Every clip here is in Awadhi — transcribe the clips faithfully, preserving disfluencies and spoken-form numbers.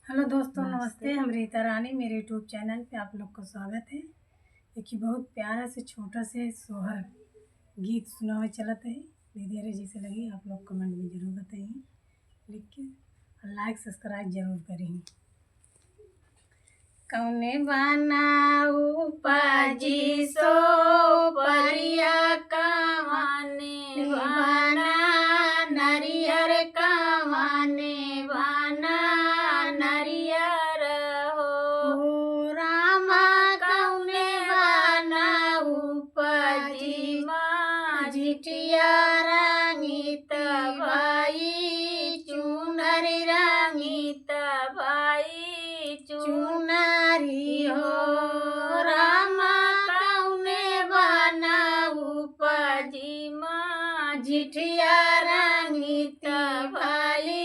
हेलो दोस्तों, नमस्ते। नमस्ते। हम रीता रानी, मेरे YouTube चैनल पे आप लोग को स्वागत है। एक ही बहुत प्यारा से छोटा से सोहर गीत सुनावे चलत है। दीदी अरे जैसे लगी आप लोग कमेंट में जरूर बताइए, लिख के, और लाइक सब्सक्राइब जरूर करिए। कौने बना उपजी सो परिया, कौने बना नरियर, कौने बना नरियर हो। रामा कौने बना उपजी मा झिटिया रंगित भाई चुनरी रंगित भाई चुनरी हो। रामा कौने बना उपजी मा झिटिया रंगित भाई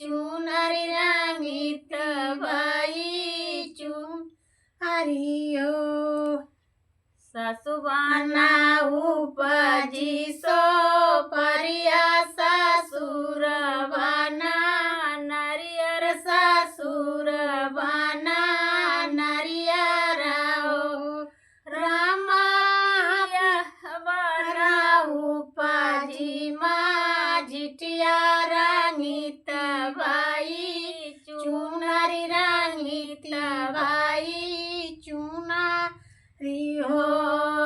चुनरी रंगित भाई चुनरी हो। सासु बना उपजी सो परिया, ससुर बना नरियर, ससुर बना नरियर हो। रामा बना उपजी मा झिटिया रंगित भाई चुनरी रंगित भाई चुनरी हो।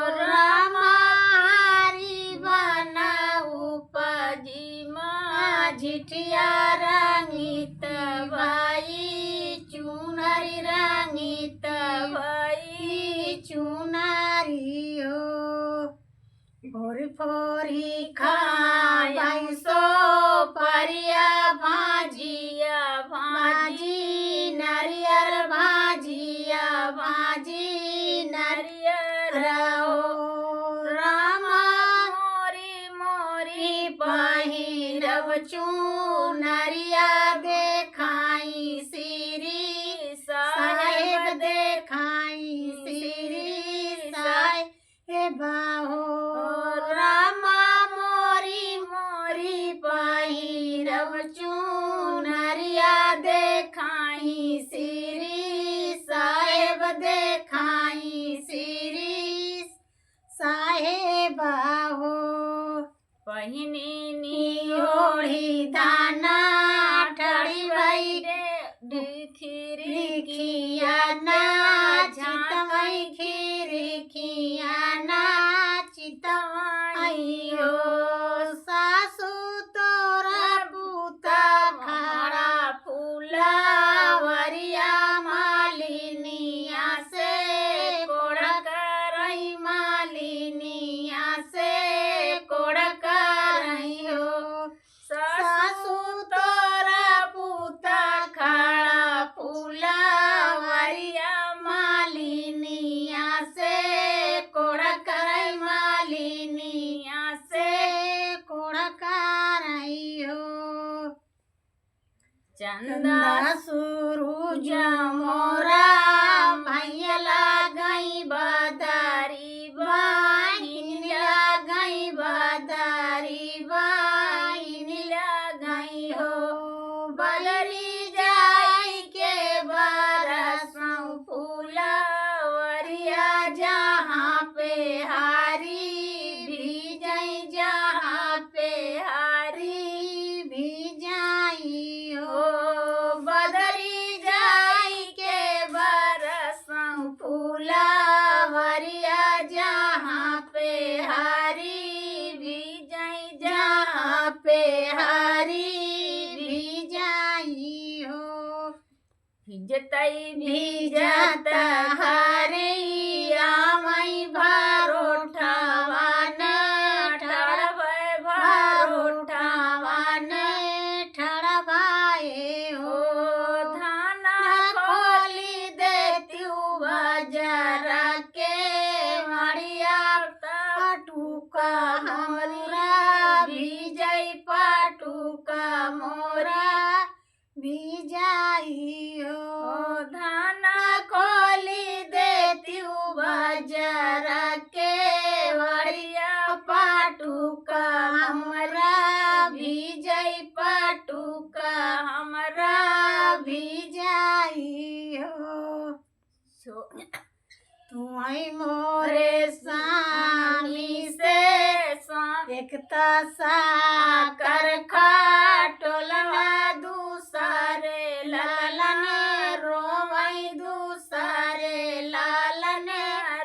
रामा हरी बना उपजी मा झिटिया रंगित भाई चुनरी रंगित भाई चुनरी हो। फोरी फोरी खाई सो परिया भाजिया भाजी नरियर भाजिया भाजी नरियर हो। रामा मोरी मोरी पहिरब चुनरिया देखाई श्री साहेब देखाई श्री साहेब हो। रामा मोरी मोरी पहिरब चुनरिया देखाई श्री साहेब देखाई श्री साहेब हो। पहिनी निहोड़ी दाना ठड़ी भई रे खिड़किया ना झितवई खिड़किया ना चितवई हो। सासु तोरा पूता खड़ा फुलावरिया मालिनिया से कोड़ करई मालिनिया से कोड़ करई हो। सासु तोरा पूता खड़ा फुलावरिया मालिनिया से कोड़ करई मालिनिया से कोड़ करई हो। चंदा सुरुज मोरा भैया लागई बदरी बहिन लागई बदरी बहिन लागई हो। बदरी जाई के बरसौ फुलवरिया जहाँ पे हारी भीजई जहाँ पे हारी भीजई हो। बदरी जाई के बरसौ फुलवरिया जहाँ पे हारी भीजई जहाँ पे हारी भीजई हो। भिजतई भिजत हरिया मई भरोठवा न ठड़बे भरोठवा न ठड़बाए हो। धाना खोली देतिउ बजर के मड़िया पटुका हमरा भिजई पटुका मोरा भिजाई हो। धाना खोली देतिउ बजर के वड़िया पटुका हमरा भिजई पटुका हमरा भिजा छो-, तू है मोरे स्वामी से स्वामी। एक त साकर खटोलना, दूसरे लालन रोवई, दूसरे लालन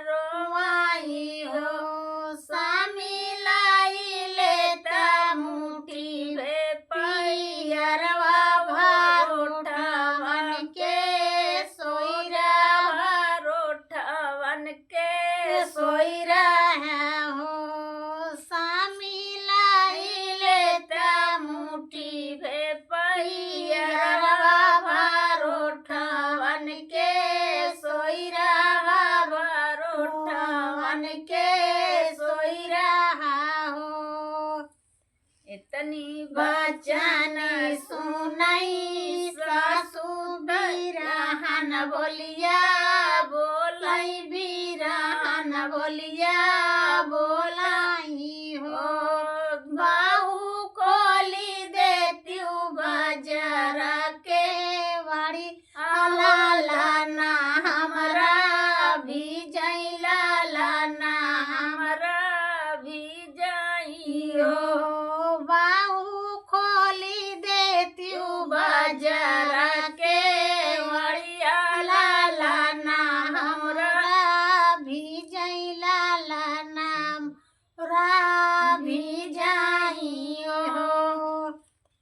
रोवई हो। स्वामी लाई लेता मुट्ठी भे पियरवा भर उठवन के सोइरा, भर उठवन के सोइरा है हो। स्वामी लाई लेता मुट्ठी भे पियरवा भर उठवन के सोइरा, भर उठवन के सोइरा हो। इतनी बचन सुनई सासु बिरहन बोलिया, बोलई बिरहन बोलिया, बोलई हो। बाहु खोली देतिउ बजर के वाड़ी, लालना हमरा भी जाई, लालना हमरा भी जाई हो। बाहु खोली देतिउ बजर के वड़िया, लालना हमरा भी जाई, लालना हमरा भी जाई हो।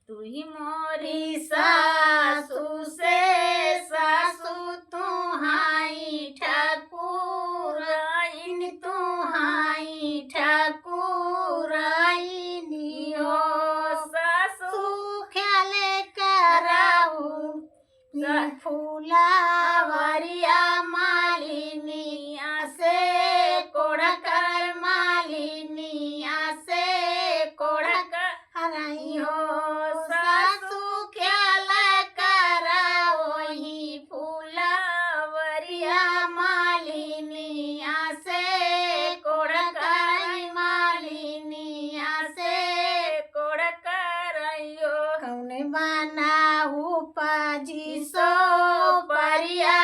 तू ही मोरी सासु से सासु, तू हाई ठाकुराइन, तू हाई ठाकुराइन हो। सासु ख्याल कराऊ सा- फूलावरिया मालिनिया से कोड़कर, मालिनिया से कोड़कर हरई हो। सासु ख्याल कराओ ही फूलावरिया मालिनिया से कोड़कर, मालिनिया से कोड़कर हो। कौने बाना उपजी सो परिया